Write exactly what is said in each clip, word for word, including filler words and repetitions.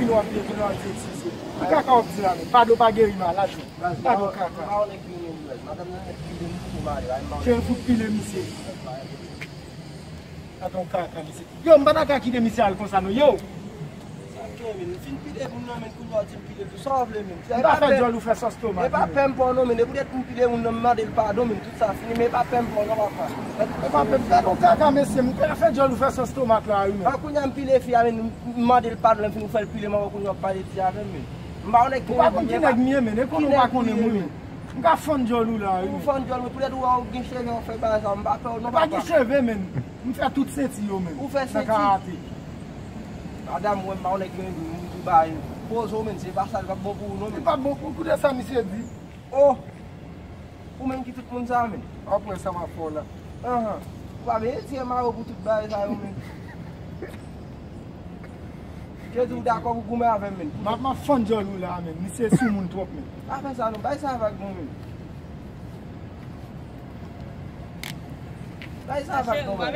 fin w ap vin, vin w ap di eskize. Ki kaka w ap di la menm? Pado pa geri malad menm. Pado kaka. Cheri fout pile misye. Gad on kaka misye. Yo, m pa ta ka kite misye al konsa non, yo. Sa k gen, men? M fin pile moun nan, men kounye a w di m pile l tou. Sa w vle, men? M pa fè djòl ou fè sòs tomat. E pa pè m pran non, men. E poutèt m pile moun nan, m mande l padon, men. Tout sa fini, men e pa pè m pran non, papa. E pa pè m, gad on kaka, mesye. M pa fè djòl ou fè sòs tomat la, wi, men. An kounye a m pile fi a, men, m mande l padon, lè m fin ou fè l pile m, ankò kounye a w ap pale di avè m, men. M pa yon nèg ki renmen. Ou pa konn ki nèg m ye, men. E konnen ou pa konnen m, wi, men. M ka fann djòl ou la, wi, men. Ou fann djòl mwen, poutèt ou wè ou gen cheve, ou fè bagay sa, m pa pè w non, papa. E pa gen cheve, men. M fè tout senti yo menm. Ou fè senti? Nan karate. Madanm, wè m pa yon nèg gen moun ki bay poze w menm, se pa sa, li p ap bon pou ou non menm. Li p ap bon pou, koute sa misye di. Oh! Ou menm ki tout moun sa menm. Apre sa m ap fè w la. Anhan. Ou pa bezwen tire mayo pou tout bagay sa yo menm. Jezi, ou dakò pou goumen avè m menm. M ap, m ap fann djòl ou la menm. Misye sou moun twòp menm. Pa fè sa non, bay sa vag non menm. Bay sa vag non, baz.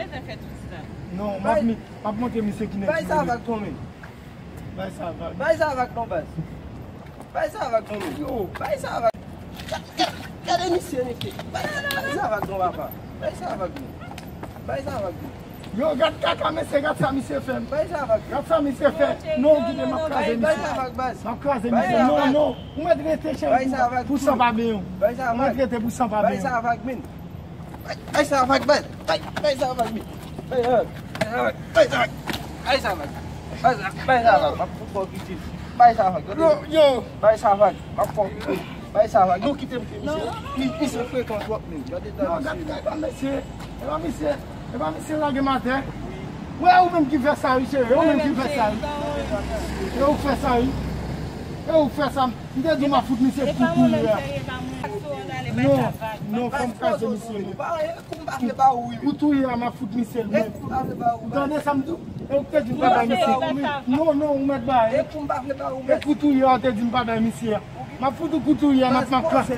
Non, m ap mi-, m ap montre misye ki nèg ki rele. Bay sa vag non, men. Bay sa vag. Bay sa vag non, baz. Bay sa vag non, men. Yo. Bay sa vag. Gade, gade, gade misye, mesye. Bay, bay sa vag non, papa. Bay sa vag non. Bay sa vag non. Yo, gad kaka, mesye, gad sa misye fè m. Bay sa vag. Gad sa misye fè. Non, kite m ap kraze misye. Bay sa vag, baz. M ap kraze misye. Non, non. Ou mèt rete, cheri, pou, pou san pa benyen w. Ou mèt rete pou san pa benyen w. Bay sa vag, men. Bay, bay sa vag, baz. Bay, bay sa vag, men. Bay sa vag. Bay sa vag. Bay sa vag. Bay sa vag. Bay sa vag. M ap fè w piti. Bay sa vag. Yo, yo. Bay sa vag. M ap fè w. Bay sa vag. Non, kite m, kite misye. Misye frekan twòp, men. Gade dan misye. Non, gade, gade, mesye. E pa misye. E pa misye lage m atè. Wi. Wè, ou menm ki fè sa, wi, cheri. Ou menm ki fè sa, wi. E ou fè sa, wi. E ou fè sa. M te di w m ap fout misye kout touye a. Non, non, fò m kraze misye, non. Kout touye a, m ap fout misye l, men. Ou tande sa m di w? E ou te di m pa bay misye. Non, non, ou mèt bay. E kout touye a, ou te di m pa bay misye a. M ap fout ou kout touye a, m ap, m ap kraze.